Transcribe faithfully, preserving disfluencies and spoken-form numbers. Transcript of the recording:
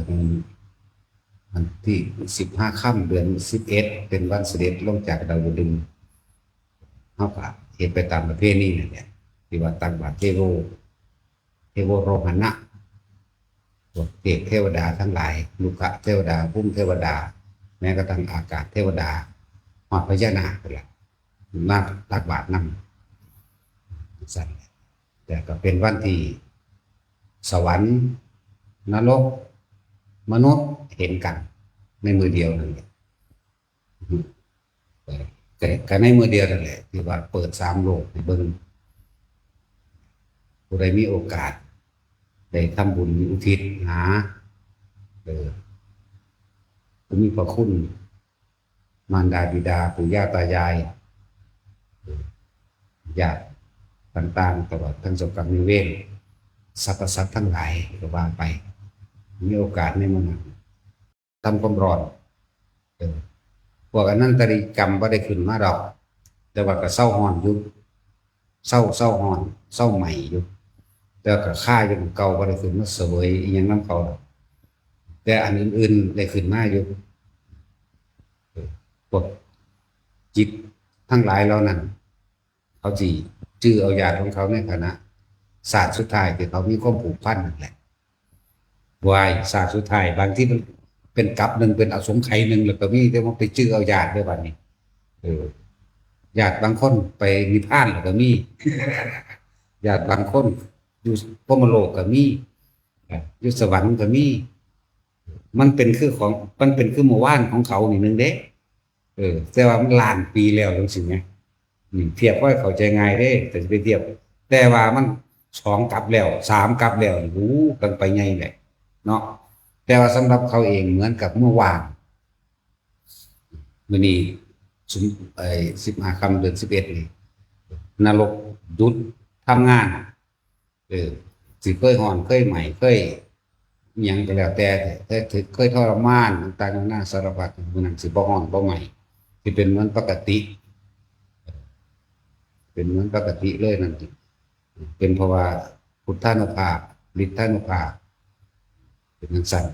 อืมวันที่สิบห้าค่ำเดือนสิบเอ็ดเป็นวันเสด็จลงจากดาวดึงส์ เฮาก็เฮ็ดไปตามประเพณีนั่นแหละ ที่ว่าตักบาตรเทโว เทโวโรหณะ พวกเทพเทวดาทั้งหลาย รุกขเทวดา ภูมิเทวดา แม้กระทั่งอากาศเทวดา ฮอดพญานาคนั่นแหละ มาตักบาตรนำ ซั่นแหละ แต่ก็เป็นวันที่สวรรค์ นรก มนุษย์เห็นกันในมื้อเดียวนั่นแหละ ก็ก็ในมื้อเดียวนั่นแหละ ที่ว่าเปิดสามโลกให้เบิ่ง ผู้ใดมีโอกาส ได้ทำบุญอุทิศหา เออ ผู้มีพระคุณ มารดาบิดา ปู่ย่าตายาย ญาติต่างๆ ตลอดทั้งเจ้ากรรมนายเวร สรรพสัตว์ทั้งหลายก็ว่าไป มีโอกาสในมื้อนั้น ทำความร้อน เออ พวกอนันตริยกรรมบ่ได้ขึ้นมาดอก แต่ว่าก็เซาฮ้อนอยู่ เซา เซาฮ้อน เซาไหม้อยู่ แต่ก็คาอยู่หม่องเก่า บ่ได้ขึ้นมาเสวยอิหยังนำเขาดอก แต่อันอื่นๆ ได้ขึ้นมาอยู่ เออ พวกจิตทั้งหลายเหล่านั้น เขาสิจื้อเอาญาติของเขาในขณะชาติสุดท้ายที่เขามีความผูกพันนั่นแหละ วาย ชาติสุดท้าย บางทีมันเป็นกลับหนึ่ง เป็นอสงไขยหนึ่ง แล้วก็มี แต่ว่าไปจื้อเอาญาติเด้อบัดนี้ เออ ญาติบางคนไปนิพพานแล้วก็มี ญาติบางคนอยู่พรหมโลกก็มี อ่ะ อยู่สวรรค์ก็มี มันเป็นคือของ มันเป็นคือเมื่อวานของเขานี่หนึ่งเด้ เออ แต่ว่ามันล้านปีแล้วจังซี้ไง นี่เทียบไว้เข้าใจง่ายเด้ แต่สิไปเทียบ แต่ว่ามันสองกลับแล้ว สามกลับแล้ว นี่ โอ้ กันไปใหญ่แหละ เนาะ แต่ว่าสำหรับเขาเองเหมือนกับเมื่อวาน มื้อนี้ สุม ไอ้ สิบห้าค่ำเดือนสิบเอ็ดนี่ นรกหยุดทำงาน เออ สิเคยฮ้อน เคยไหม้ เคยอิหยังก็แล้วแต่ เคย เคยทรมานต่างๆ นานาสารพัด มื้อนั้นสิบ่ฮ้อนบ่ไหม้ สิเป็นเหมือนปกติ เป็นเหมือนปกติเลยนั่นเอง เป็นเพราะว่าพุทธานุภาพ ฤทธานุภาพ เป็นจั่งซั้น